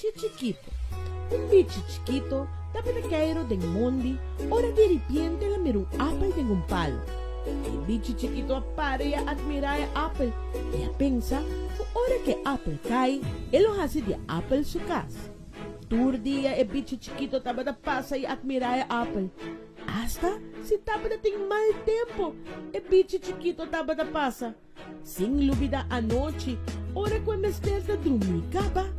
Bichi chikito. Un bichi chikito tabata keiro den mondi ora diripiente el a mira un apel den un palo. E bichi chikito a para i a admirá e apel i a pensa ku ora ku e apel kai e lo hasi di e apel su kas. Tur dia e bichi chikito tabata pasa i admirá e apel. Asta si tabata tin mal tempu e bichi chikito tabata pasa. Sin lubida anochi, ora ku e mester ta drumí kaba.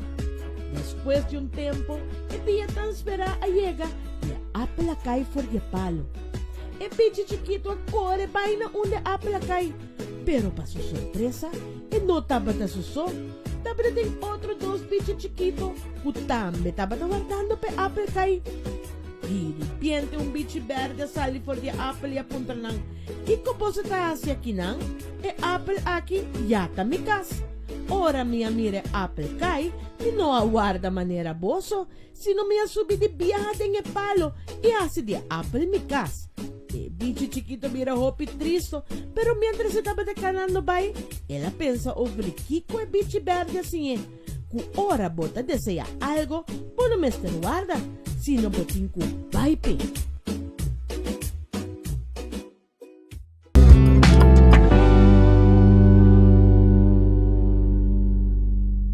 Despues di un tempu, e dia tan sperá a yega i e apel a kai for di e palu. E bichi chikitu a kore bai na unda e apel a kai, pero pa su sorpresa, e no tabata su so. Tabata tin otro dos bichi chikitu ku tambe tabata wardando pa e apel kai. Di ripiente un bichi berde a sali for di e apel i a puntra nan, Kiko boso ta hasi akinan? E apel aki ya ta mi kas. Ora mi a mira e apel kai, mi no a warda manera boso, sino mi a subi di biaha den e palo i hasi di e apel mi kas. E bichi chikito bira hopi tristo, pero miéntras e tabata kanando bai, el a pensa over di kiko e bichi berde a siñ'é, ku ora bo ta deseá algo, bo no mester warda, sino bo tin ku bai p'e.